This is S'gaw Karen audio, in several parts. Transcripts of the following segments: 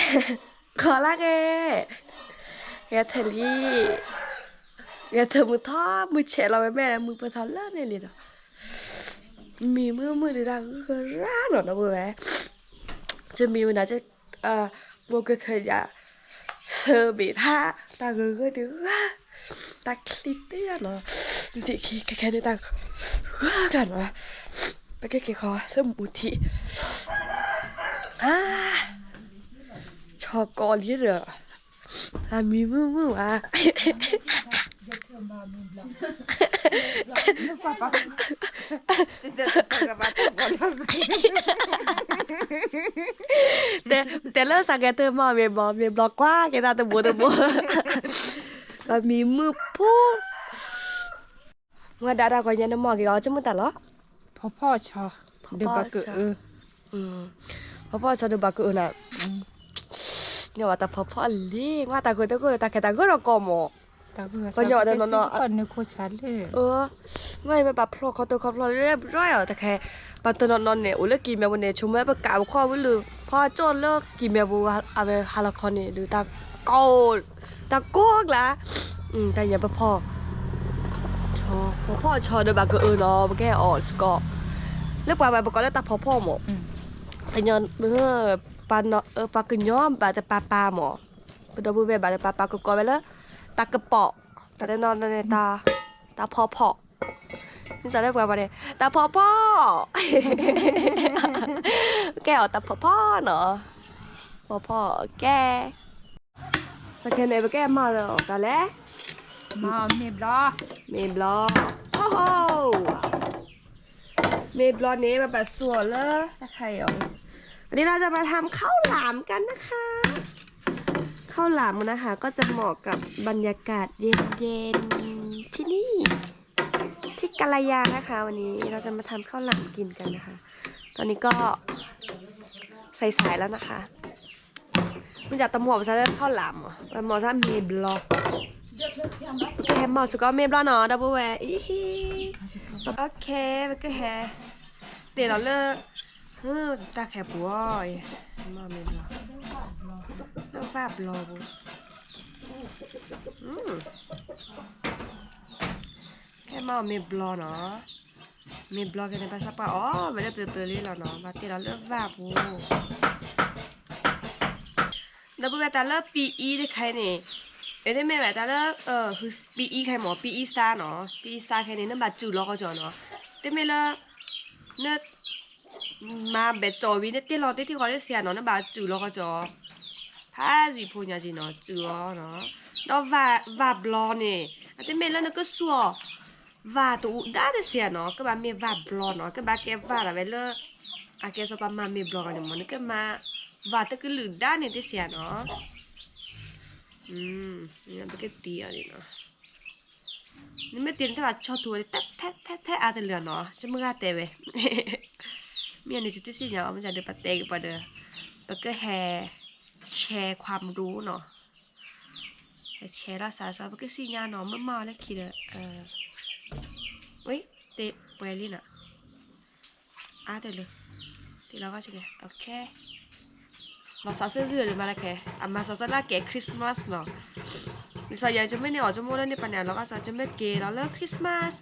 ခီလၢက့ၤ, ဂဲၤထၢၣ်လံ, ဂဲၤထၢၣ်မုၢ်ထီၣ်မုၢ်ဆဲးလီၤဝဲ မ့ၢ်မုၢ်ပၢၢ်ထီၣ်လၢန့ၣ်လံဒီး, မံၤမုာ်မုာ်ဒီးတၢ်ဂုၢ်ဂရၢ်နီၤ ဒီပုၢ်ဝဲၢ်, ကမံၤဝဲဒၣ်, ဘိကထၢၣ်ယၤ, ဆၢဘ့ၣ်ထါ, တၢ်ဂုၢ်ဂၢ်ဒီးဂၢ်, တၢ်ချံတ့ၢ်နီၤ, ဒ်ခံခဲခဲန့ၣ်တၢ်ဂုၢ်ဂၢ်နီၤ, ပကက့ၤဃီလၢမူထံး, အါ ဆီကိးလံဒီး, အမံၤမုာ်မုာ်ဝဲ, တဲလၢစးကဲတမီၢ်မ့ၤဘျီ မ့ၤဘျီကွၢ်က့ၤတၢ်တဘိတဘိ, အမံၤမုာ်ဖိ မ့ၢ်ဒၣ်တၢ်ဂီၤညါန့ၣ်မီၢ်က့ၤအီၤ ကမုၢ်တၢ်လီၤ. ဖီဖီဆီ, ဖီဖီဆီ, ဖီဖီဆီဒီးဘၣ်ကအုးနၤ, န့ၢ်ဝဲတၢ်ဖီဖီလံ, မ့ၢ်တၢ်ဂ့ၢ်တဂ့ၢ် တၢ်ခဲတၢ်ဂ့ၢ်ဒီးကီၢ်မး, ပှၤညီဒီးနီၢ်နီၢ်, မ့ၢ်ဘၣ်ဖျီၣ်ခီတိၢ်ခီဖျီၣ်လၢဘျီယီၤ တၢ်ခဲ, ပှၤတနီၤနီၤန့ၣ် အိၣ်လၢကံၢ်မဲပူၤန့ၣ် ဆိကမိၣ်ပကးပခီၣ်ဝံၤလၢ ဖီကၠိၣ်လၢကံၢ်မဲပူၤ အဝဲဟးလီၤခီန့ၣ် ဒုးတၢ်ကိၢ် တၢ်ကိၢ်ကျါ, တၢ်ညါပဖီၣ်, ဖီဖီၣ်ဆီဒီးဘၣ်ကအုးနီၤ ပကဟဲအီၣ်စ့ၢ်ကီး, လၢပှၤဘၣ်ပကိးလၢတၢ်ဖီဖီၣ်မး, ပှၤ, ပှၤကညီဘၣ်တပာ်ပာ်မး, ပဒီပုၢ်ဝဲၢ်ဘၣ်တပာ်ပာ်ကကိးဝဲလၢ တၢ်ကပီၤ, တၢ်တနီၤန့ၣ် တၢ်ဖီဖီၣ် မ့ၢ်စးလၢပှၤပှၤန့ၣ် တၢ်ဖီဖီၣ်, ကဲအီၤတၢ်ဖီဖီၣ်နီၤ, ဖီဖီၣ်ကဲ, ပကဲန့ၣ် ပကဲမၤလီၤတၢ်လဲၣ်, မ့ၤဘျီ, မ့ၤဘျီ, အိၣ်ဟိ, မ့ၤဘျီန့ၣ် ပဘၣ်စူၢ်အီၤလၢတၢ်ခါအံၤအီၤ, วันนี้เราจะมาทำข้าวหลามกันนะคะ ข้าวหลามนะคะ ก็จะเหมาะกับบรรยากาศเย็นๆที่นี่ ที่กาลายานะคะ วันนี้เราจะมาทำข้าวหลามกินกันนะคะ ตอนนี้ก็สายๆแล้วนะคะ မ့ၢ်ဒၣ်တမီၢ်ပစးလၢခီၣ်လၢ်မး ပမီၢ်စးမ့ၤဘျီ, ပကဟဲမီၢ်စ့ၢ်ကီးမ့ၤဘျီနီၤ ဒီပုၢ်ဝဲၢ်အံၤ, ပကဟဲ, ပကဟဲ, တ့ၢ်လီၤလၢ, တၢ်ခဲပူၤအီၤ, မ့ၤဘျီ, လၢဘၣ်ဘျီပူၤ, ဟဲမီၢ်မ့ၤဘျီနီၤ မ့ၤဘျီက့ၤန့ၣ် ဘၣ်ဆၣ်ပှၤအီၣ်ဝဲလၢပျၢၤပျၢၤလံလီၤနီၤ ဘၣ်တ့ၢ်လီၤလၢဝၣ်ပူၤ, ဒီပုၢ်ဝဲၢ်တၢ်လၢပံအံတခါအံၤန့ၣ်, အတမ့ၢ်ဝဲတၢ်လၢ, ပံအံခါအံၤမး ပံအံစါနီၤ ပံအံစါခါအံၤန့ၣ် နဘၣ်စူၢ်လီၤကီၢ်ကီၢ်နီၤ, တမ့ၢ်လၢ, န မၤဘဲးကၠီၤဝံၤ နတ့ၢ်လီၤတ့ၢ်ထံၣ်ဃီတစ့ၢ်နီၤ နဘၣ်စူၢ်လီၤကီၢ်ကီၢ်, ဖးယံၤဖိညါယံၤနီၤ စူၢ်အီၤနီၤ, ဒီးဝၣ်ဘျီန့ၣ် အတမ့ၢ်လၢနကစူၢ်အီၤ, ဝၣ်တအူဒါတစ့ၢ်နီၤ ကဘၣ်မ့ၢ်ဝၣ်ဘျီနီၤ ကဘၣ်ကဲဝၣ်ဒၣ်ဝဲလၢ, အကဲစီၤပၤမၤမ့ၤဘျီန့ၣ်မး နကမၤ, ဝၣ်တကလုာ်ဒါန့ၣ်တစ့ၢ်နီၤ, ပကတံၢ်အီၤန့ၣ်နီၤ နမ့ၢ်တ့ၢ်န့ၣ် တၢ်ဘၣ်ဆီထူဝဲ ထဲထဲထဲအါတလၢာ်နီၤ ကမုၢ်ဂၤတဲဝဲ, မ့ၢ်န့ၣ် ယတသ့ၣ်ညါအီၤ မ့ၢ်ဒ်ပတဲက့ၤပှၤဒီး, ပကဟဲ, ဆဲးခွါမဒိနီၤ, ဟဲဆဲးလီၤစးစး ပကသ့ၣ်ညါနီၤ မ့ၢ်မၤအီၤလၢခံဒီး, ဝ့ၢ်, တ့ၢ်ပှဲၤလံနီၤ အါတလၢာ်, တ့ၢ်လီၤဂီၢ်စ့ၢ်ကီး, လီၤဆီစ့ၢ်ကီးမၤလၢခဲ, အမၤဆီစ့ၢ်လၢကဲ Christmas နီၤ, ဒ်သိးယၤ ယမ့ၢ်န့ၢ်အီၤ ယမိၢ်လၢန့ၢ်ပာ်န့ၢ်အီၤလီၤဂာ်စီၤ ယမ့ၢ်က့ၤလီၤလၢ Christmas,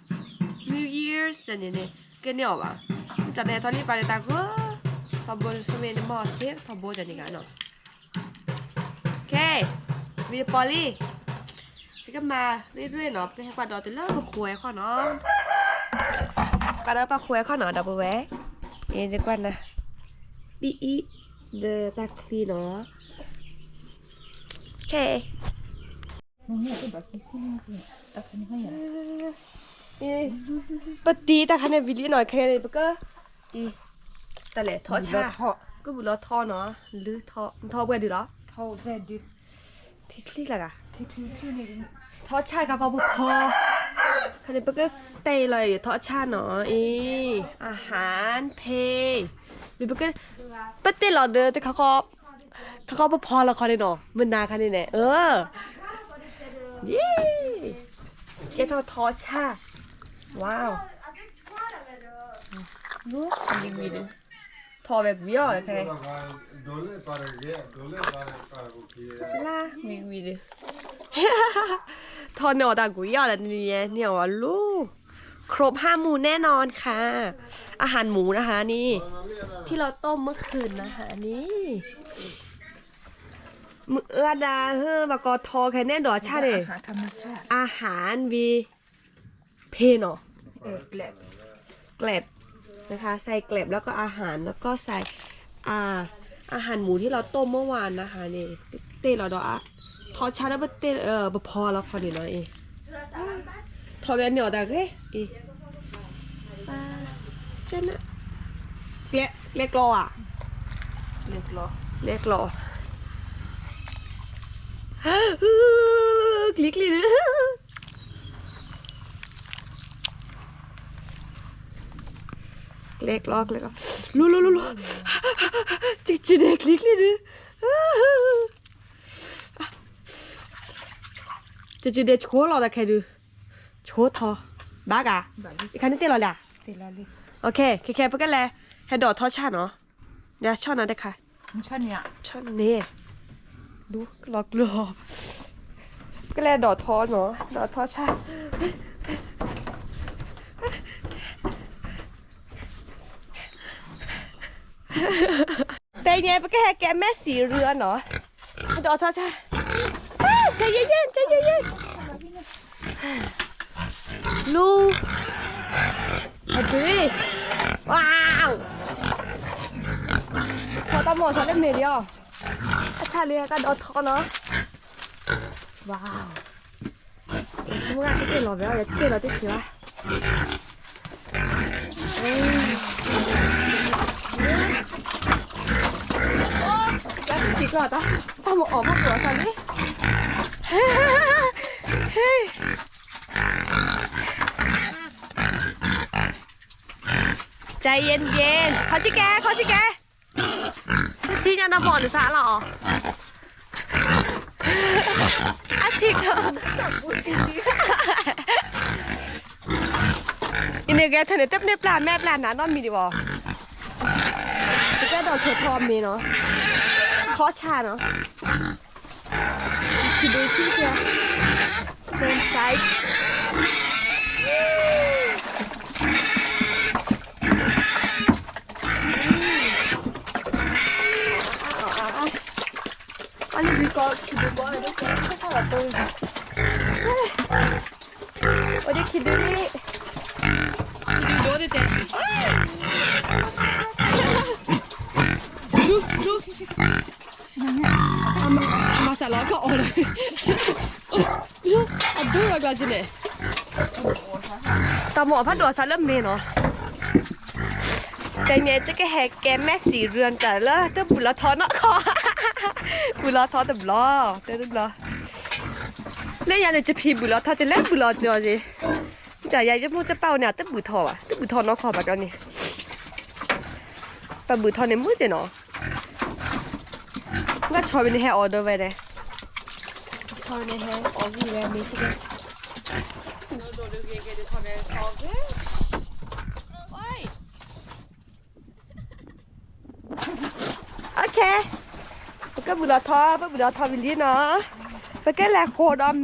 New Year's န့ၣ်န့ၣ်, ကန့ၢ်အီၤဘၣ်, တၢ်န့ၣ်ထီၣ်လံပာ်န့ၣ်တၢ်ဂီၤ, ထီဘိစ့ၢ်မ့ၢ်န့ၣ်မၤအီၤစ့ၢ် ထီဘိတၢ်န့ၣ်ဂၤနီၤ ခဲ, ဝံၤပီၤလံ, စကမၤရ့ရ့နီၤ ပကဟဲကွၢ်ဒီးတုၤလၢပဃိးဝဲခီနီၤ, ကွၢ်ဒီးပဃိးဝဲခီနီၤ ဒီပုၢ်ဝဲၢ်, အ့ၣ် ကွၢ်နၤ, ပံအံ, ဒီးတၢ်ချံနီၤ, ခဲ ပတံၢ်တၢ်ခါန့ၣ်ဝံၤလံနီၤ ခဲန့ၣ် ပက, အံၤ, တၢ်လဲၤထီၣ်ဆၣ်, ကဘူၣ်လီၤထီနီၤ, လၢထီ, ထီပှဲၤဒုးလီၤ, ထီဆၣ်ခါခီပဖီ, ခါန့ၣ် ပကတဲလီၤအံၤ ထီဆၣ်နီၤ အံၤ, အဟါဖဲ, ပတ့ၢ်လီၤဒီး တခါခီ ခီခီပဖီလီၤခီန့ၣ်နီၤ မနၤခါန့ၣ်န့ၣ် အၢ, ယ့, ကဲထီၣ်ထီဆၣ်, wow, ဝံၤဒုး, ထီၣ်ဝဲကွံာ်အီၤတခါ, လါဝံၤဝံၤဒီး, ထီၣ်န့ၢ်အီၤတၢ်ကွံာ်အီၤဒီး တနံၤညါ န့ၢ်အီၤဝဲလူၤ, ครบห้าหมู่แน่นอนค่ะ อาหารหมูนะคะนี่ ที่เราต้มเมื่อคืนนะคะนี่ မုၢ်အါဒၣ်ဟၢ ဘၣ်ကီထီခဲန့ၣ်ဒီးဆၣ်န့ၣ် อาหาร ဝံၤ เพนเหรอ แกลบ แกลบนะคะ ใส่แกลบแล้วก็อาหาร แล้วก็ใส่ อ่า อาหารหมูที่เราต้มเมื่อวานนะคะ นี่ တ့ၢ်လီၤဒီး ထီၣ်ဆၣ်ဒီး ပတ့ၢ် ပဖီလီၤခီန့ၣ်နီၤအံၤ ထီၣ်ဝဲန့ၢ်အီၤတၢ်ဂ့ၤအံၤ ကျဲကျီဧါ, လဲကျီ, ကျံၤကျံၤဒု ကျဲကျီ ကျဲကျီ, လူၤလူၤလူၤလူၤ, ကကဒဲကျံၤကျံၤဒု, ကကဒဲဆိလီၤတၢ်ခဲဒု, ဆိထီ, ဘၣ်ဂၤ, ယခါန့ၣ်တ့ၢ်လီၤလၢ, ခဲခဲ ပကလဲၤ ဟဲဒိးထီၣ်ဆၣ်နီၤ, ယဆီၣ်နၤတခါ, ဆီၣ်န့ၣ်, လီၤကျိၤ, ပကလဲၤဒိးထီနီၤ, ဒိးထီၣ်ဆၣ် တဲညဲ ပကဟဲကဲမဲာ်စံးရူအီၤနီၤ, ဒိးထီၣ်ဆၣ်, ကယဲၢ်ယဲၢ် ကယဲၢ်ယဲၢ်, လူၤ, အဒု, ဝါ, ထီၣ်တၢ်မီၢ်ထီၣ်လၢမ့ၢ်ဒံးအီၤ, အဆၣ်လံကဒိးထီနီၤ, ဝါ မုၢ်ဂၤတ့ၢ်လီၤဘဲအီၤ ယတ့ၢ်လီၤတ့ၢ်ဆံးဘၣ်, ယတ့ၢ်ကီးတၢ်, တၢ်မအီၣ်မ့ၢ်ပှၤသးလံ, ใจเย็นๆ ခီဆံကဲ ခီဆံကဲ, ဆံဆံညါနဘီၣ်နစးလီၤ, အထံၣ်ကီး အံၤန့ၣ်ဂဲၤထဲန့ၣ် တပန့ၢ်ပျၢ်မဲာ်ပျၢ်နၤနီတမံၤဒံးဘၣ်, ပကဲဒိးဆိထီမ့ၤနီၤ, ထီဆၣ်နီၤ Can do too, yeah. Same size. အါအါအါ, အါလံ we got to the boy, this is how I do it. What did he do it? He do it, did it? Look, look. အမၤစၢၤလီၤကီၢ်အီၤဒီး, အဒိၣ်လီၤကျါကန့ၣ်, တၢ်မၤအီၣ်ဖးဒိၣ်အသးလၢမ့ၢ်နီၤ, တနံၤကဟဲကဲမဲာ်စံးရူတၢ်လၢ တဘူၣ်လီၤထီနီၢ်ခီ, ဘူၣ်လီၤထီတဘျီ, တတဘျီ, လၢယၤန့ၣ် ကဖံးဘူၣ်လီၤထီ ကလဲၤဘူၣ်လီၤကီၤက့ၤ, ကယၤယမိၢ်ကပၢ်ဝဲန့ၣ် တဘူၣ်ထီဘၣ် တဘူၣ်ထီနီၢ်ခီဘၣ်ကီန့ၣ် ပဘူၣ်ထီန့ၣ်မုာ်က့ၤနီၤ, ဘၣ်ဆီဝဲန့ၣ်ဟဲအီၣ်ဒိးဝဲဒၣ်, ဆီဝဲန့ၣ်ဟဲအီၣ်ဂံၢ်ဝဲမ့ၢ်ဆ့ကဲ, ပကဘူၣ်လီၤထီ ပဘူၣ်လီၤထီဝံၤလံနီၤ, ပကလဲၤဃီၤဒီးမ့ၤ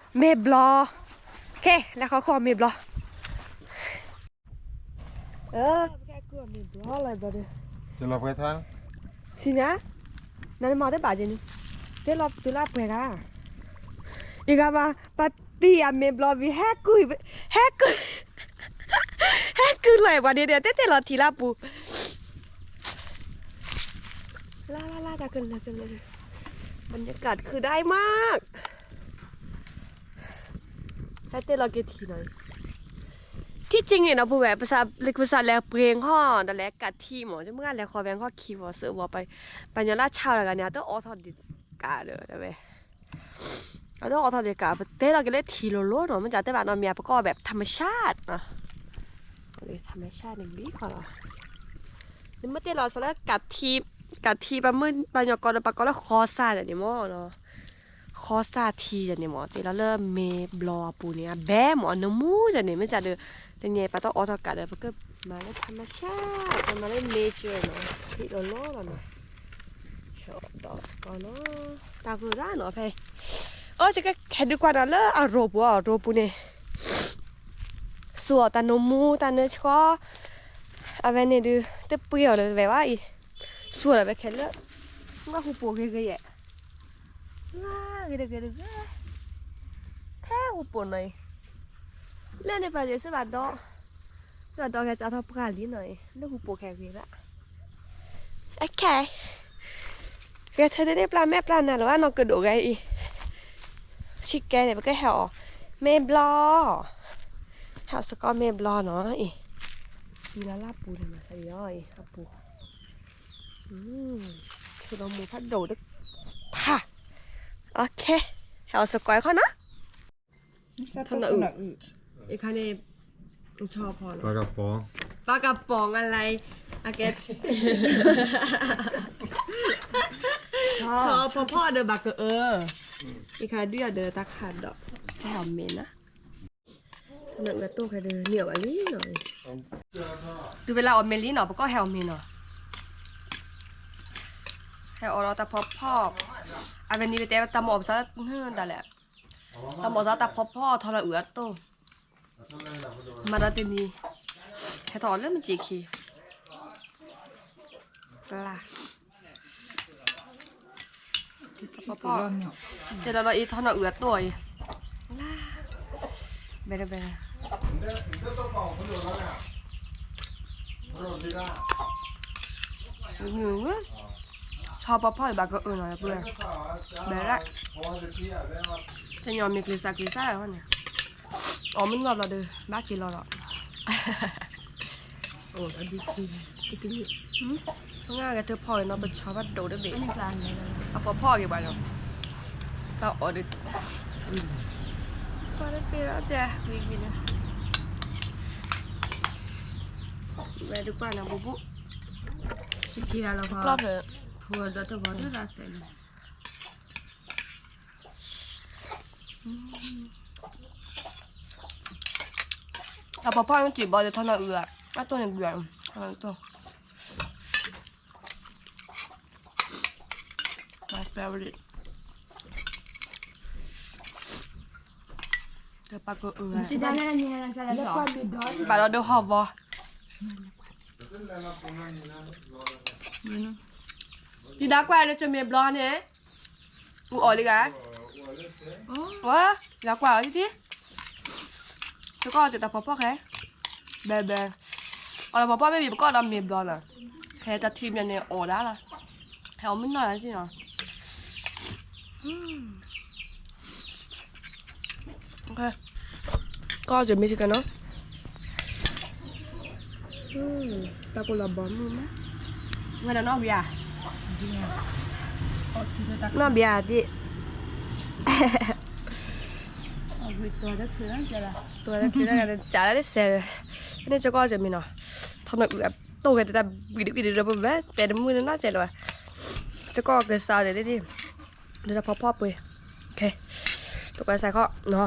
ဘျီ, မ့ၤဘျီ, ခဲ လဲၤဃီၤဃီၤမ့ၤဘျီ ပကဲကုၢ်အမ့ၤဘျီလီၤဘျီဒီး, ဆံညါ, နမၤတဘၣ်က့ၤန့ၣ်, တဲလီၤတုၤလၢအပှဲၤဂၤ, အံၤဂၤဘၣ် ပတံၢ်အမ့ၤဘျီဝံၤ ဟဲကုၢ်, ဟဲကုၢ်, ဟဲကုၢ်လီၤပှၤဒ်ဒဲး တဲတဲလီၤထံလၢပူၤ, လါလါလါ တၢ်ကလၢာ်ကလၢာ်, ဘၣ်ညါကၢ်ခုၣ်ဒၣ်မး ဟဲတဲလီၤက့ၤထံနီၤ, ထံၣ်က့ၤန့ၣ်ဒီပုၢ်ဝဲၢ် ပစးလဲၤပှ့ၤဟီၣ် ဒီးလဲၤကးထံမး မုၢ်ဂၤလဲၤဃီၤဝဲဟီၣ်ခံဝီၤစၢၤဝီၤ ပှၤညီလၢဆါတဂၤန့ၣ် အတအိးထီၣ်ဒံးကးဒီးဝဲ, အတအိးထီၣ်ဒံးကး ပတဲလီၤက့ၤလၢထံလိၤလိၤနီၤ မ့ၢ်တၢ်တဲဘၣ်နီတမံၤ ပကိးဝဲ ธรรมชาติနီၤ, ธรรมชาติန့ၣ်လံခီလီၤ, နမ့ၢ်တဲလီၤစးလၢကးထံ, ကးထံ ပှၤမုၢ်ပှၤညီကိးဒီး ပှၤကိးလၢဃီစၢ်န့ၣ်မး ဃီစၢ်ထံန့ၣ်မး တဲလီၤလၢမ့ၤဘျီအပူၤန့ၣ် အဘဲမး အနမူန့ၣ် မ့ၢ်တၢ်ဒီး တနံၤပှၤတအိးထီၣ်ကးဒီး ပက မၤလၢ ธรรมชาติ တမၤလၢ nature နီၤ, ဟံၣ်လီၤလီၤလီၤနီၤ, ဟဲအီၣ်ဒီးစကီနီၤ, တၢ်ဂိၢ်ရၣ်နီၤဖဲ, အိၣ် ယကဟဲဒုးကွၢ်နီၤလၢအရိပူၤအီၤ, ရိပူၤန့ၣ် စူၤအီၤတၢ်နၢမူတၢ်နၢဆှီ, အဝဲန့ၣ်ဒုး တပှ့ၤအီၤလၢဝဲဘၣ်အံၤ, စူၤအီၤဒီးဝဲခဲလၢာ်, မ့ၢ်ဟူပိာ်ဂ့ၤဂ့ၤယဲၢ်, ဂ့ၤတဂ့ၤတဂ့ၤ, ထဲဟူပိာ်နီၤအံၤ, လၢန့ၣ်ပှၤယဲၢ်စ့ၢ်ဘၣ်ဒီး ဒီးကဲကၢ်ထီၣ်ပှၢ်လံနီၤအံၤ လၢဟူပိာ်ခဲဂ့ၤဘၣ်, အခဲ, ဂဲၤထၢၣ်ဒ်န့ၣ်ပျၢ်မဲာ်ပျၢ်နါလၢၤဘၣ်နီၤကဒိးဂဲၤအံၤ, ဆံးကဲန့ၣ် ပကဟဲအီၣ်, မ့ၢ်ဘျီ, ဟဲအီၣ်စကီမ့ၢ်ဘျီနီၤအံၤ, အံၤလၢလၢပူၤန့ၣ်မၤသးအံၤအီၤအံၤ အပူၤ, ဆိဒီးမိၢ်ဖးဒိၣ်တဖၣ်, အခဲ, ဟဲအီၣ်စကီခီနီၤ ထီၣ်နၢ်အုၣ်, အခါန့ၣ်, ဆီဖီနီၤ, ပှၤကပီၤအလါ, အကဲ, ဆီဖီဖီဒီးဘၣ်ကအၢ, အခါဒုးအီၤဒီးတၢ်ခးဒီး, ဟဲအီၣ်မ့ၤနီၤ, ထီၣ်နၢ်အုၣ်အတိၢ်ခဲဒုးန့ၢ်အီၤဘၣ်လံနီၤ, တုၤဝဲလၢအီၣ်မ့ၤလံနီၤ ပကီၢ်ဟဲအီၣ်မ့ၤနီၤ, ဟဲအီၣ်ဒီးတၢ်ဖီဖီ, အဝဲန့ၣ်ပတဲတၢ်မၤအီၣ်ပစီဒၣ်လဲၣ် တၢ်မၤစၢၤတၢ်ဖီဖီထီၣ်လၢအုၣ်အတိၢ်, မၤဒီးတနံၤ, ဟဲထီၣ်အီၤလၢမုၢ်စ့ခံ, တလါ, ဖီဖီ, တဲဒီးလီၤအံၤထီၣ်နီၢ်အုၣ်အတိၢ်အံၤ, လါ, ဘဲတဘဲ ဆီဖီဖီအံၤဘၣ်ကအၢနီၤ, ဘဲရၣ်, တညီမ့ၢ်ကျံၤစၢ်ကျံၤစၢ်လီၤန့ၣ်, အီၣ်မ့ၢ်နီၢ်ဘျီဒီး ဘၣ်က့ၤလီၤဒီး, အိၣ်, ငါဂဲၤထၢၣ်ဖီအံၤနီၤ ပဆီဖးဒိၣ်တဘ့ၣ်, အဖီဖီက့ၤဘၣ်နီၤ, တၢ်အီၣ်ဒီး, ပှၤတပ့ၤလီၤကဲ, ဝံၤဝံၤန့ၣ် ဝဲဒုးကွၢ်နၤဘူးဘူး, ကလီၢ်ဖျၢၣ်, ဒီးတဝီဒုးရၣ်စဲးန့ၣ်, အဖီဖီန့ၣ်စံးဘီဒီးထီၣ်နီၢ်အုၣ်ဧါ, အတိၢ်န့ၣ်ကွံာ်ဧါ, ထီၣ်နီၢ်အုၣ်တိၢ်, my favorite, ပှၤကအုၣ်ဧါ, ဘၣ်ဒီးဒိဟီၣ်ဘီ, ဒ်ဒၣ်ကွၢ်လၢကမ့ၢ်ဘျီန့ၣ်, အူအီၣ်လံဂၤ, ဝဲ, ဒၣ်ကွၢ်အီၤတံၢ်တံၢ်, တကီၢ်စၢၤတၢ်ဖီဖီခဲ, ဘဲဘဲ, အီၣ်တၢ်ဖီဖီမ့ၢ်ဘံၣ်ပကီၢ်ဒီးမ့ၢ်ဘျီလီၤ, ဟဲတၢ်ထံမ့ၢ်န့ၣ်အီၣ်ဒၣ်လီၤ, ဟဲအီၣ်မ့ၢ်နီၢ်လၢ်တံၢ်နီၤ ကီၢ်စၢၤမ့ၢ်စ့ၢ်ကီးနီၤ, တၢ်ကိၢ်လီၤဘီမုၢ်မး, ဝဲဒၣ်နီၣ်ဘျါ, နီၣ်ဘျါဒ်, တီၤတချုးလၢကစဲး, န့ၣ်ကီၢ်စၢၤမ့ၢ်နီၤ, ထီၣ်နၢ်အုၣ်အတိၢ်ဂဲၤတၢ်ဘှံးတဘှံးဒီးပဝဲ တဲတမုၢ်လၢနီၢ်စဲးလၢၤဘၣ်, ကီၢ်ကစၢ်စဲးဒ်န့ၣ်, ဒီးတၢ်ဖီဖီပှ့ၤ, တကွဲးစးခီနီၤ